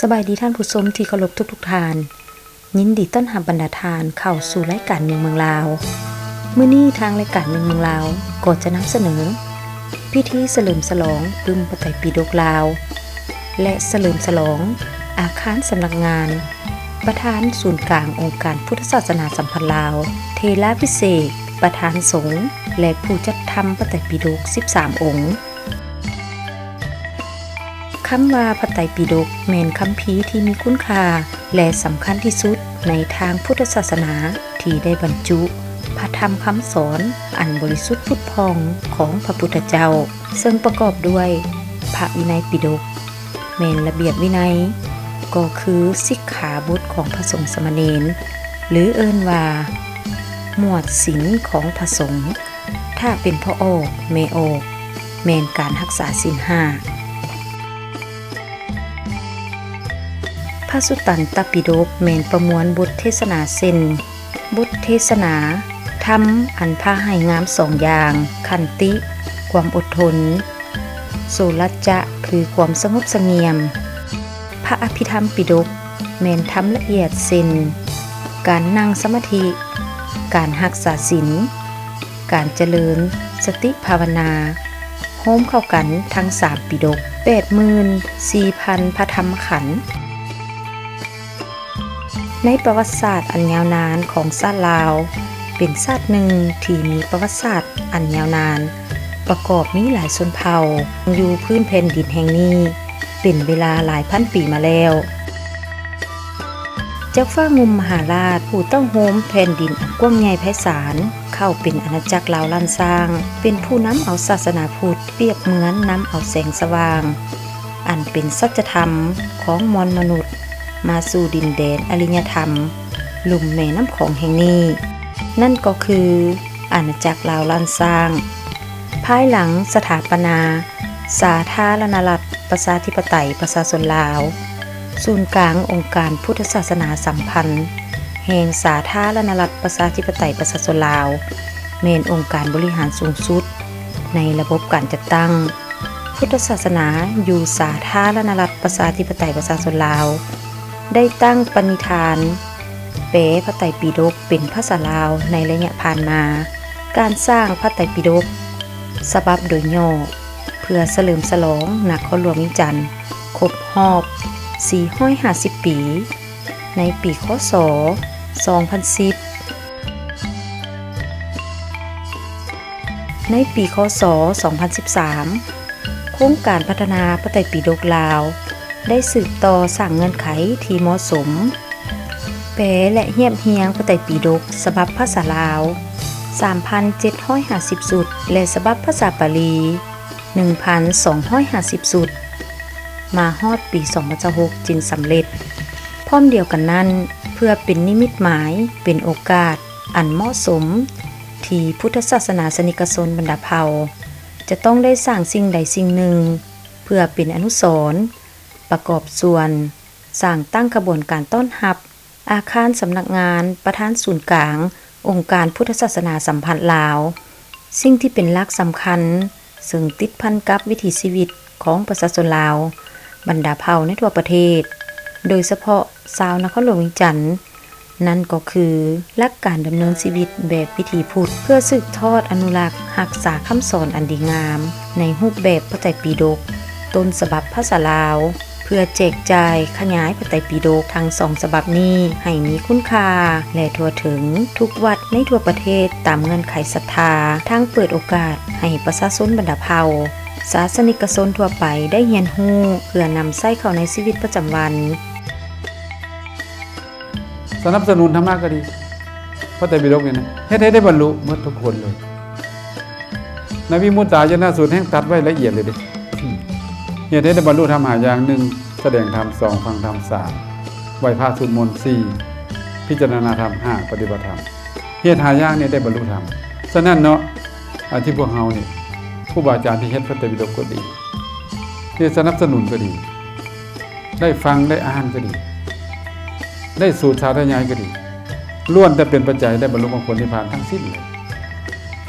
ສະບາຍດີທ່ານຜູ້ຊົມທີ່ເຄົາລົບທຸກໆທ່ານ. ຍິນດີຕ້ອນຮັບບັນດາທ່ານເຂົ້າສູ່ລາຍການເມືອງເມືອງລາວ. ມື້ນີ້ທາງລາຍການເມືອງເມືອງລາວກໍຈະນຳສະເໜີ ພິທີສະເຫຼີມສະຫຼອງປຶ້ມພະໄຕປິດົກລາວ ແລະ ສະເຫຼີມສະຫຼອງອາຄານສຳນັກງານ ປະທານສູນກາງອົງການພຸດທະສາສະໜາສຳພັນລາວ, ເຖລາພິເສກ, ປະທານສົງ ແລະ ຜູ້ຈັດທຳພະໄຕປິດົກສິບສາມອົງ. ຄຳວ່າພະໄຕປິດົກແມ່ນຄຳພີທີ່ມີຄຸນຄ່າ ແລະ ສຳຄັນທີ່ສຸດໃນທາງພຸດທະສາສະໜາ ທີ່ໄດ້ບັນຈຸພະທຳຄຳສອນອັນບໍລິສຸດຜຸດຜ່ອງຂອງພະພຸດທະເຈົ້າ, ເຊິ່ງປະກອບດ້ວຍພະວິໄນປິດົກ ແມ່ນລະບຽບວິໄນ, ກໍຄືສິກຂາບົດຂອງພະສົງສາມະເນນ ຫຼື ເອີ້ນວ່າໝວດສິນຂອງພະສົງ. ຖ້າເປັນພໍ່ອອກແມ່ອອກ ແມ່ນການຮັກສາສິນຫ້າ. ພະສຸຕັນຕະປິດົກແມ່ນປະມວນບົດເທສະໜາເຊັ່ນ ບົດເທສະໜາທຳອັນພາໃຫ້ງາມສອງຢ່າງ, ຂັນຕິ, ຄວາມອົດທົນ, ໂສລະຈະ ຄືຄວາມສະຫງົບສະຫງຽມ. ພະອະພິທຳປິດົກແມ່ນທຳລະອຽດເຊັ່ນ ການນັ່ງສະມາທິ, ການຮັກສາສິນ, ການຈະເລີນສະຕິພາວະນາ, ໂຮມເຂົ້າກັນທັງສາມປິດົກ ແປດໝື່ນສີ່ພັນພະທຳມະຂັນ. ໃນປະຫວັດສາດອັນຍາວນານຂອງຊາດລາວ, ເປັນຊາດໜຶ່ງທີ່ມີປະຫວັດສາດອັນຍາວນານ, ປະກອບມີຫຼາຍຊົນເຜົ່າຢູ່ພື້ນແຜ່ນດິນແຫ່ງນີ້ ເປັນເວລາຫຼາຍພັນປີມາແລ້ວ. ຈາກຟ້າງຸ່ມມະຫາລາດ ຜູ້ເຕົ້າໂຮມແຜ່ນດິນອັນກວ້າງໃຫຍ່ໄພສານ ເຂົ້າເປັນອານາຈັກລາວລ້ານຊ້າງ, ເປັນຜູ້ນຳເອົາສາສະໜາພຸດ ປຽບເໝືອນນຳເອົາແສງສະຫວ່າງ ອັນເປັນສັດຈະທຳຂອງມວນມະນຸດ ມາສູ່ດິນແດນອະລິຍະທຳ ລຸ່ມແມ່ນ້ຳຂອງແຫ່ງນີ້, ນັ້ນກໍຄືອານາຈັກລາວລ້ານຊ້າງ. ພາຍຫຼັງສະຖາປະນາສາທາລະນະລັດ ປະຊາທິປະໄຕ ປະຊາຊົນລາວ, ສູນກາງອົງການພຸດທະສາສະໜາສຳພັນແຫ່ງສາທາລະນະລັດ ປະຊາທິປະໄຕ ປະຊາຊົນລາວ ແມ່ນອົງການບໍລິຫານສູງສຸດໃນລະບົບການຈັດຕັ້ງ ພຸດທະສາສະໜາຢູ່ສາທາລະນະລັດ ປະຊາທິປະໄຕ ປະຊາຊົນລາວ ໄດ້ຕັ້ງປະນິທານແປພະໄຕປິດົກເປັນພາສາລາວໃນໄລຍະຜ່ານມາ. ການສ້າງພະໄຕປິດົກສະບັບໂດຍຫຍໍ້ ເພື່ອສະເຫຼີມສະຫຼອງນະຄອນຫຼວງວຽງຈັນຄົບຮອບສີ່ຮ້ອຍຫ້າສິບປີ ໃນປີ ຄ.ສ. ສອງພັນສິບ. ໃນປີ ຄ.ສ. ສອງພັນສິບສາມ ໂຄງການພັດທະນາພະໄຕປິດົກລາວ ໄດ້ສືບຕໍ່ສ້າງເງື່ອນໄຂທີ່ເໝາະສົມ ແປ ແລະ ຮຽບຮຽງພະໄຕປິດົກສະບັບພາສາລາວ ສາມພັນເຈັດຮ້ອຍຫ້າສິບຊຸດ ແລະ ສະບັບພາສາປາລີ ໜຶ່ງພັນສອງຮ້ອຍຫ້າສິບຊຸດ ມາຮອດປີສອງພັນຊາວຫົກ ຈຶ່ງສຳເລັດ. ພ້ອມດຽວກັນນັ້ນ, ເພື່ອເປັນນິມິດໝາຍ, ເປັນໂອກາດອັນເໝາະສົມ ທີ່ພຸດທະສາສະໜາສະນິກະຊົນບັນດາເຜົ່າ ຈະຕ້ອງໄດ້ສ້າງສິ່ງໃດສິ່ງໜຶ່ງ ເພື່ອເປັນອະນຸສອນ, ປະກອບສ່ວນ, ສ້າງຕັ້ງຂະບວນການຕ້ອນຮັບ, ອາຄານສຳນັກງານປະທານສູນກາງອົງການພຸດທະສາສະໜາສຳພັນລາວ. ສິ່ງທີ່ເປັນຫຼັກສຳຄັນ ເຊິ່ງຕິດພັນກັບວິຖີຊີວິດຂອງປະຊາຊົນລາວ ບັນດາເຜົ່າໃນທົ່ວປະເທດ, ໂດຍສະເພາະຊາວນະຄອນຫຼວງວຽງຈັນ, ນັ້ນກໍຄືຫຼັກການດຳເນີນຊີວິດແບບວິຖີພຸດ ເພື່ອສືບທອດອະນຸລັກຮັກສາຄຳສອນອັນດີງາມໃນຮູບແບບພະໄຕປິດົກ ຕົ້ນສະບັບພາສາລາວ ເພື່ອແຈກຈ່າຍຂະຫຍາຍພະໄຕປິດົກທັງສອງສະບັບນີ້ໃຫ້ມີຄຸນຄ່າ ແລະ ທົ່ວເຖິງທຸກວັດໃນທົ່ວປະເທດຕາມເງື່ອນໄຂສັດທາ, ທັງເປີດໂອກາດໃຫ້ປະຊາຊົນບັນດາເຜົ່າ, ສາສະນິກະຊົນທົ່ວໄປໄດ້ຮຽນຮູ້ ເພື່ອນຳໃຊ້ເຂົ້າໃນຊີວິດປະຈຳວັນ. ສະໜັບສະໜູນທຳມະກໍດີ, ພະໄຕປິດົກນີ້ນະ ເຮັດໃຫ້ໄດ້ບັນລຸໝົດທຸກຄົນເລີຍ. ໃນວິມຸດຕາຍະນະສູດແຮ່ງຕັດໄວ້ລະອຽດເລີຍເດ້. ເຮັດໃຫ້ໄດ້ບັນລຸທຳຫ້າຢ່າງ, ໜຶ່ງ ສະແດງທຳ, ສອງ ຟັງທຳ, ສາມ ໄຫວ້ພະສູດມົນ, ສີ່ ພິຈາລະນາທຳ, ຫ້າ ປະຕິບັດທຳ. ເຮັດຫ້າຢ່າງນີ້ໄດ້ບັນລຸທຳ. ສະນັ້ນເນາະ ອາ ທີ່ພວກເຮົານີ້ ຄູບາອາຈານທີ່ເຮັດພະໄຕປິດົກກໍດີ, ທີ່ສະໜັບສະໜູນກໍດີ, ໄດ້ຟັງໄດ້ອ່ານກໍດີ, ໄດ້ສູດສາທະຍາຍກໍດີ, ລ້ວນແຕ່ເປັນປັດໄຈໄດ້ບັນລຸມັກຜົນນິບພານທັງສິ້ນເລີຍ.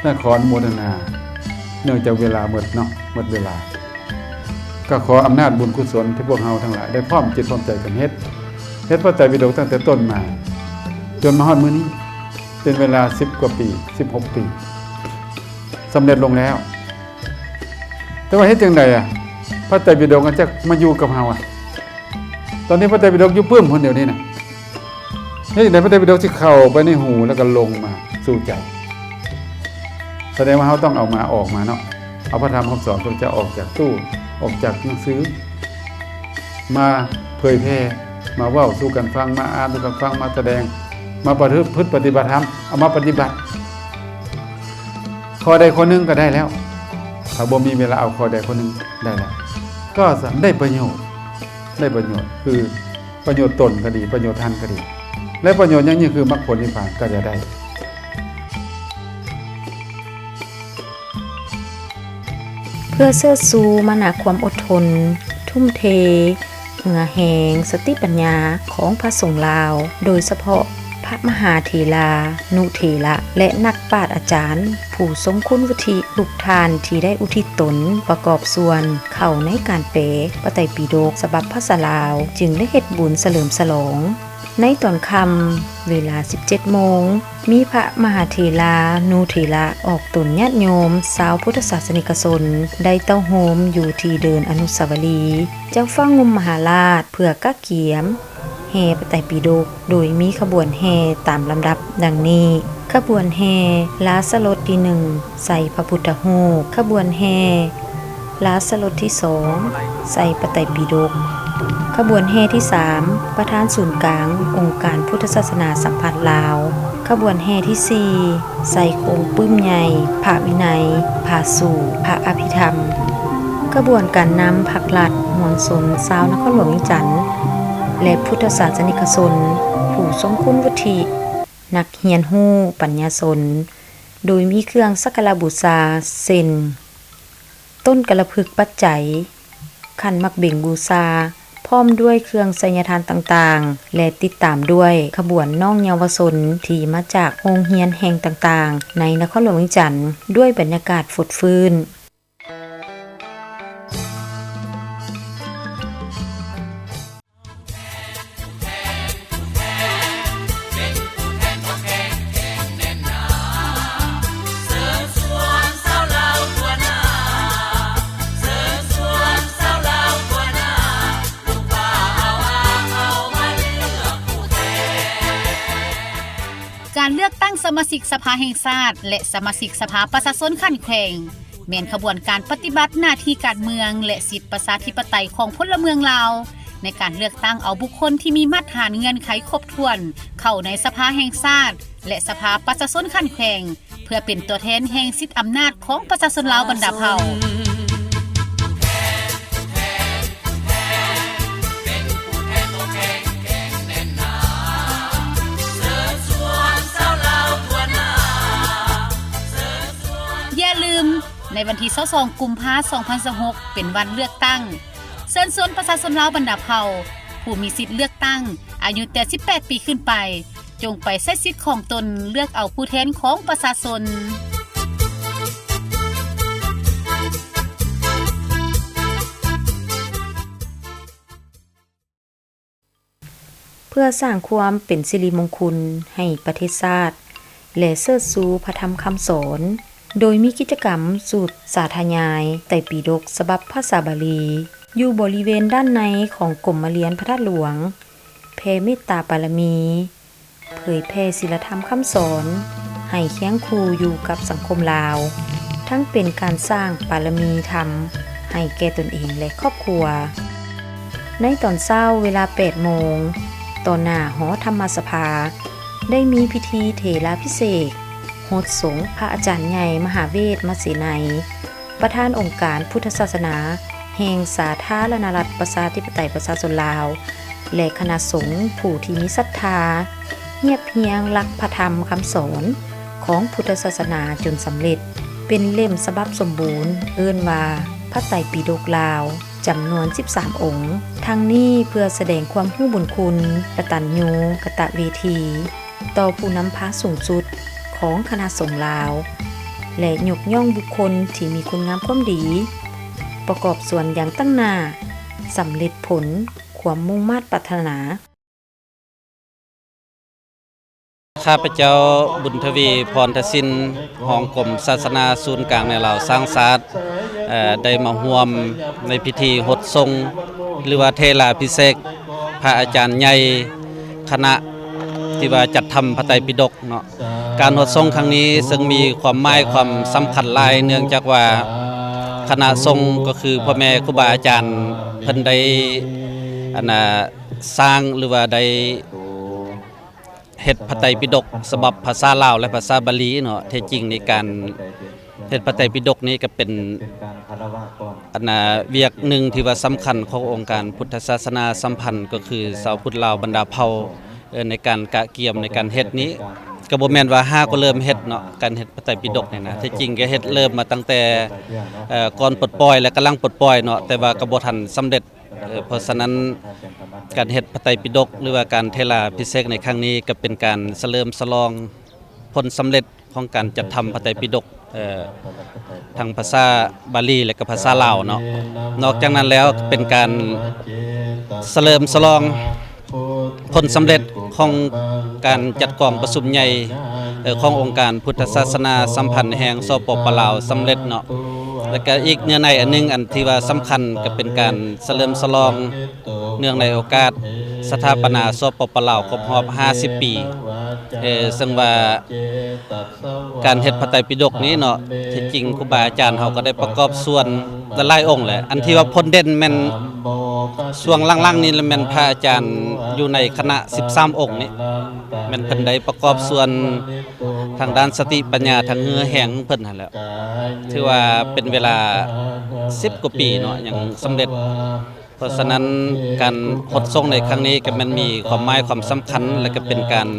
ນະ ຂໍອະນຸໂມທະນາ, ເນື່ອງຈາກເວລາໝົດເນາະ, ໝົດເວລາ. ກໍຂໍອຳນາດບຸນກຸສົນທີ່ພວກເຮົາທັງຫຼາຍໄດ້ພ້ອມຈິດພ້ອມໃຈກັນເຮັດ, ເຮັດພະໄຕປິດົກຕັ້ງແຕ່ຕົ້ນມາ ຈົນມາຮອດມື້ນີ້ ເປັນເວລາສິບກວ່າປີ, ສິບຫົກປີ ສຳເລັດລົງແລ້ວ. ແຕ່ວ່າເຮັດຈັ່ງໃດອະ ພະໄຕປິດົກອາດຈະມາຢູ່ກັບເຮົາອະ? ຕອນນີ້ພະໄຕປິດົກຢູ່ປຶ້ມພຸ້ນດຽວນີ້ນະ. ເຮັດຈັ່ງໃດພະໄຕປິດົກຊິເຂົ້າໄປໃນຫູ ແລ້ວກໍລົງມາສູ່ໃຈ? ສະແດງວ່າເຮົາຕ້ອງເອົາມາ ອອກມາເນາະ, ເອົາພະທຳຄຳສອນຂອງພະເຈົ້າອອກຈາກຕູ້, ອອກຈາກໜັງສື, ມາເຜີຍແຜ່, ມາເວົ້າສູ່ກັນຟັງ, ມາອ່ານສູ່ກັນຟັງ, ມາສະແດງ, ມາປະພຶດປະຕິບັດທຳ, ເອົາມາປະຕິບັດ. ຂໍ້ໃດຂໍ້ໜຶ່ງກໍໄດ້ແລ້ວ, ຖ້າບໍ່ມີເວລາເອົາຂໍ້ໃດຂໍ້ໜຶ່ງໄດ້ແລ້ວ, ກໍໄດ້ປະໂຫຍດ, ໄດ້ປະໂຫຍດ ຄື ປະໂຫຍດຕົນກໍດີ, ປະໂຫຍດທ່ານກໍດີ ແລະ ປະໂຫຍດຢ່າງຍິ່ງຄືມັກຜົນນິບພານກໍຈະໄດ້. ເພື່ອເຊີດຊູມານະຄວາມອົດທົນ, ທຸ່ມເທ, ເຫື່ອແຮງ, ສະຕິປັນຍາຂອງພະສົງລາວ, ໂດຍສະເພາະພະມະຫາເຖລານຸເຖລະ ແລະ ນັກປາດອາຈານ ຜູ້ຊົງຄຸນວຸດທິ ທຸກທ່ານທີ່ໄດ້ອຸທິດຕົນປະກອບສ່ວນເຂົ້າໃນການແປພະໄຕປິດົກສະບັບພາສາລາວ ຈຶ່ງໄດ້ເຮັດບຸນສະເຫຼີມສະຫຼອງ. ໃນຕອນຄ່ຳເວລາສິບເຈັດໂມງ ມີພະມະຫາເຖລານຸເຖລະອອກຕົນຍາດໂຍມຊາວພຸດທະສາສະນິກະຊົນ ໄດ້ເຕົ້າໂຮມຢູ່ທີ່ເດີ່ນອະນຸສາວະລີເຈົ້າຟ້າງຸ່ມມະຫາລາດ ເພື່ອກະກຽມ ແຫ່ພະໄຕປິດົກ ໂດຍມີຂະບວນແຫ່ຕາມລຳດັບດັ່ງນີ້: ຂະບວນແຫ່ລາຊະລົດທີໜຶ່ງ ໃສ່ພະພຸດທະຮູບ, ຂະບວນແຫ່ລາຊະລົດທີສອງ ໃສ່ພະໄຕປິດົກ, ຂະບວນແຫ່ທີສາມ ປະທານສູນກາງອົງການພຸດທະສາສະໜາສຳພັນລາວ, ຂະບວນແຫ່ທີສີ່ ໃສ່ໂຄງປຶ້ມໃຫຍ່ ພະວິໄນ, ພາສູ, ພະອະພິທຳ, ຂະບວນການນຳພັກລັດ, ມວນຊົນຊາວນະຄອນຫຼວງວຽງຈັນ ແລະ ພຸດທະສາສະນິກະຊົນ ຜູ້ຊົງຄຸນວຸດທິ, ນັກຮຽນຮູ້, ປັນຍາຊົນ ໂດຍມີເຄື່ອງສັກກາລະບູຊາ ເຊັ່ນ ຕົ້ນກາລະພຶກປັດໄຈ, ຂັນໝາກເບັງບູຊາ ພ້ອມດ້ວຍເຄື່ອງໄສຍະທານຕ່າງໆ ແລະ ຕິດຕາມດ້ວຍຂະບວນນ້ອງເຍົາວະຊົນທີ່ມາຈາກໂຮງຮຽນແຫ່ງຕ່າງໆ ໃນນະຄອນຫຼວງວຽງຈັນ ດ້ວຍບັນຍາກາດຟົດຟື້ນ. ການເລືອກຕັ້ງສະມາຊິກສະພາແຫ່ງຊາດ ແລະ ສະມາຊິກສະພາປະຊາຊົນຂັ້ນແຂວງ ແມ່ນຂະບວນການປະຕິບັດໜ້າທີ່ການເມືອງ ແລະ ສິດປະຊາທິປະໄຕຂອງພົນລະເມືອງລາວ ໃນການເລືອກຕັ້ງເອົາບຸກຄົນທີ່ມີມາດຖານເງື່ອນໄຂຄົບຖ້ວນ ເຂົ້າໃນສະພາແຫ່ງຊາດ ແລະ ສະພາປະຊາຊົນຂັ້ນແຂວງ ເພື່ອເປັນຕົວແທນແຫ່ງສິດອຳນາດຂອງປະຊາຊົນລາວບັນດາເຜົ່າ. ຢ່າລືມ, ໃນວັນທີຊາວສອງ ກຸມພາ ສອງພັນຊາວຫົກ ເປັນວັນເລືອກຕັ້ງ. ເຊີນຊວນປະຊາຊົນລາວບັນດາເຜົ່າ ຜູ້ມີສິດເລືອກຕັ້ງ ອາຍຸແຕ່ສິບແປດປີຂຶ້ນໄປ ຈົ່ງໄປໃຊ້ສິດຂອງຕົນເລືອກເອົາຜູ້ແທນຂອງປະຊາຊົນ. ເພື່ອສ້າງຄວາມເປັນສິລິມົງຄຸນໃຫ້ປະເທດຊາດ ແລະ ເຊີດຊູພະທຳຄຳສອນ, ໂດຍມີກິດຈະກຳສູດສາທະຍາຍໄຕປິດົກສະບັບພາສາບາລີ ຢູ່ບໍລິເວນດ້ານໃນຂອງກົມມະລຽນພະທາດຫຼວງ, ແຜ່ເມດຕາບາລະມີ, ເຜີຍແຜ່ສິລະທຳຄຳສອນໃຫ້ຄຽງຄູ່ຢູ່ກັບສັງຄົມລາວ, ທັງເປັນການສ້າງບາລະມີທຳໃຫ້ແກ່ຕົນເອງ ແລະ ຄອບຄົວ. ໃນຕອນເຊົ້າເວລາແປດໂມງ, ຕໍ່ໜ້າຫໍທຳມະສະພາ ໄດ້ມີພິທີເຖລາພິເສກຫົດສົງພະອາຈານໃຫຍ່ມະຫາເວດມະເສໄນ, ປະທານອົງການພຸດທະສາສະໜາແຫ່ງສາທາລະນະລັດ ປະຊາທິປະໄຕ ປະຊາຊົນລາວ ແລະ ຄະນະສົງຜູ້ທີ່ມີສັດທາ ຮຽບຮຽງຫຼັກພະທຳຄຳສອນຂອງພຸດທະສາສະໜາຈົນສຳເລັດ ເປັນເຫຼັ້ມສະບັບສົມບູນ ເອີ້ນວ່າ ພະໄຕປິດົກລາວ ຈຳນວນສິບສາມອົງ, ທັງນີ້ເພື່ອສະແດງຄວາມຮູ້ບຸນຄຸນ, ກະຕັນຍູກະຕະເວທີ ຕໍ່ຜູ້ນຳພາສູງສຸດຂອງຄະນະສົງລາວ ແລະ ຍົກຍ້ອງບຸກຄົນທີ່ມີຄຸນງາມຄວາມດີ ປະກອບສ່ວນຢ່າງຕັ້ງໜ້າ, ສຳເລັດຜົນຄວາມມຸ່ງມາດປາດຖະໜາ. ຂ້າພະເຈົ້າ ບຸນທະວີ ພອນທະສິນ, ຮອງກົມສາສະໜາສູນກາງແນວລາວສ້າງຊາດ, ເອີ່ ໄດ້ມາຮ່ວມໃນພິທີຫົດສົງ ຫຼືວ່າເຖລາພິເສກພະອາຈານໃຫຍ່ ຄະນະທີ່ວ່າຈັດທຳພະໄຕປິດົກເນາະ. ການຫົດສົງຄັ້ງນີ້ເຊິ່ງມີຄວາມໝາຍຄວາມສຳຄັນຫຼາຍ, ເນື່ອງຈາກວ່າຄະນະສົງກໍຄືພໍ່ແມ່ຄູບາອາຈານເພິ່ນໄດ້ ອັນນ່າ ສ້າງ ຫຼືວ່າໄດ້ເຮັດພະໄຕປິດົກສະບັບພາສາລາວ ແລະ ພາສາບາລີເນາະ. ແທ້ຈິງໃນການເຮັດພະໄຕປິດົກນີ້ກໍເປັນ ອັນນ່າ ວຽກໜຶ່ງທີ່ວ່າສຳຄັນຂອງອົງການພຸດທະສາສະໜາສຳພັນ ກໍຄືຊາວພຸດລາວບັນດາເຜົ່າ ເອີ່ ໃນການກະກຽມໃນການເຮັດນີ້ ກໍບໍ່ແມ່ນວ່າຫາກໍເລີ່ມເຮັດເນາະ. ການເຮັດພະໄຕປິດົກນີ້ນະ ແທ້ຈິງກໍເຮັດເລີ່ມມາຕັ້ງແຕ່ ເອີ່ ກ່ອນປົດປ່ອຍ ແລະ ກຳລັງປົດປ່ອຍເນາະ, ແຕ່ວ່າກໍບໍ່ທັນສຳເລັດ. ເອີ່ ເພາະສະນັ້ນ ການເຮັດພະໄຕປິດົກ ຫຼືວ່າການເຖລາພິເສກໃນຄັ້ງນີ້ ກໍເປັນການສະເຫຼີມສະຫຼອງຜົນສຳເລັດຂອງການຈັດທຳພະໄຕປິດົກ ເອີ່ ທັງພາສາບາລີ ແລະ ກໍພາສາລາວເນາະ. ນອກຈາກນັ້ນແລ້ວ ເປັນການສະເຫຼີມສະຫຼອງຜົນສຳເລັດຂອງການຈັດກອງປະຊຸມໃຫຍ່ ເອີ່ ຂອງອົງການພຸດທະສາສະໜາສຳພັນແຫ່ງ ສປປ ລາວ ສຳເລັດເນາະ. ແລະ ກະອີກເນື້ອໃນອັນໜຶ່ງ ອັນທີ່ວ່າສຳຄັນ ກະເປັນການສະເຫຼີມສະຫຼອງເນື່ອງໃນໂອກາດສະຖາປະນາ ສປປ ລາວ ຄົບຮອບຫ້າສິບປີ ເອີ່ ເຊິ່ງວ່າ ການເຮັດພະໄຕປິດົກນີ້ເນາະ ທີ່ຈິງຄູບາອາຈານເຮົາກໍໄດ້ປະກອບສ່ວນຫຼາຍໆອົງແຫຼະ. ອັນທີ່ວ່າພົ້ນເດັ່ນແມ່ນຊ່ວງຫຼັງໆນີ້ແມ່ນພະອາຈານຢູ່ໃນຄະນະສິບສາມອົງນີ້ ແມ່ນເພິ່ນໄດ້ປະກອບສ່ວນທາງດ້ານສະຕິປັນຍາ ທາງເຫື່ອແຮງຂອງເພິ່ນຫັ້ນແຫຼະ. ຖືວ່າເປັນເວລາສິບກວ່າປີເນາະ ຍັງສຳເລັດ. ເພາະສະນັ້ນ ການຫົດສົງໃນຄັ້ງນີ້ກໍແມ່ນມີຄວາມໝາຍຄວາມສຳຄັນ ແລະ ກໍເປັນການ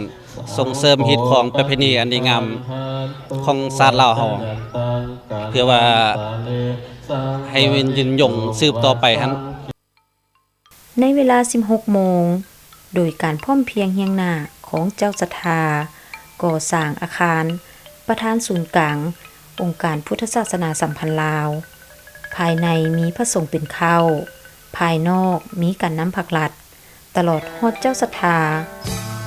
ສົ່ງເສີມຮີດຄອງປະເພນີອັນດີງາມຂອງຊາດລາວເຮົາ ເພື່ອວ່າໃຫ້ມັນຍືນຍົງສືບຕໍ່ໄປຫັ້ນ. ໃນເວລາສິບຫົກໂມງ ໂດຍການພ້ອມພຽງຮຽງໜ້າຂອງເຈົ້າສັດທາ ກໍ່ສ້າງອາຄານປະທານສູນກາງອົງການພຸດທະສາສະໜາສຳພັນລາວ. ພາຍໃນມີພະສົງເປັນເຄົ້າ, ພາຍນອກມີການນຳພັກລັດ ຕະຫຼອດຮອດເຈົ້າສັດທາ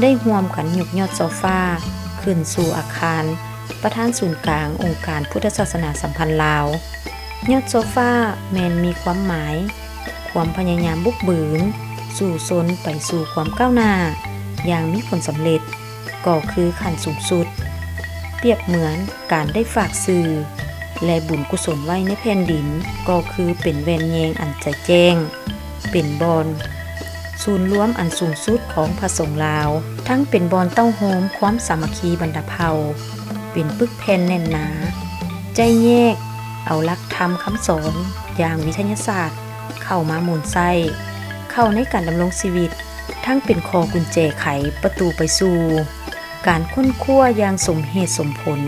ໄດ້ຮ່ວມກັນຍົກຍອດໂຊຟາຂຶ້ນສູ່ອາຄານປະທານສູນກາງອົງການພຸດທະສາສະໜາສຳພັນລາວ. ຍອດໂຊຟາແມ່ນມີຄວາມໝາຍ ຄວາມພະຍາຍາມບຸກບືນສູ້ຊົນໄປສູ່ຄວາມກ້າວໜ້າຢ່າງມີຜົນສຳເລັດ ກໍຄືຂັ້ນສູງສຸດ, ປຽບເໝືອນການໄດ້ຝາກຊື່ ແລະ ບຸນກຸສົນໄວ້ໃນແຜ່ນດິນ ກໍຄືເປັນແວ່ນແຍງອັນໃຈແຈ້ງ, ເປັນບ່ອນສູນລວມອັນສູງສຸດຂອງພະສົງລາວ, ທັງເປັນບ່ອນເຕົ້າໂຮມຄວາມສາມັກຄີບັນດາເຜົ່າ, ເປັນປຶກແຜ່ນແໜ້ນໜາ, ໄຈ້ແຍກເອົາຫຼັກທຳຄຳສອນຢ່າງວິທະຍາສາດເຂົ້າມາໝູນໃຊ້ ເຂົ້າໃນການດຳລົງຊີວິດ, ທັງເປັນຂໍ້ກຸນແຈໄຂປະຕູໄປສູ່ການຄົ້ນຄວ້າຢ່າງສົມເຫດສົມຜົນ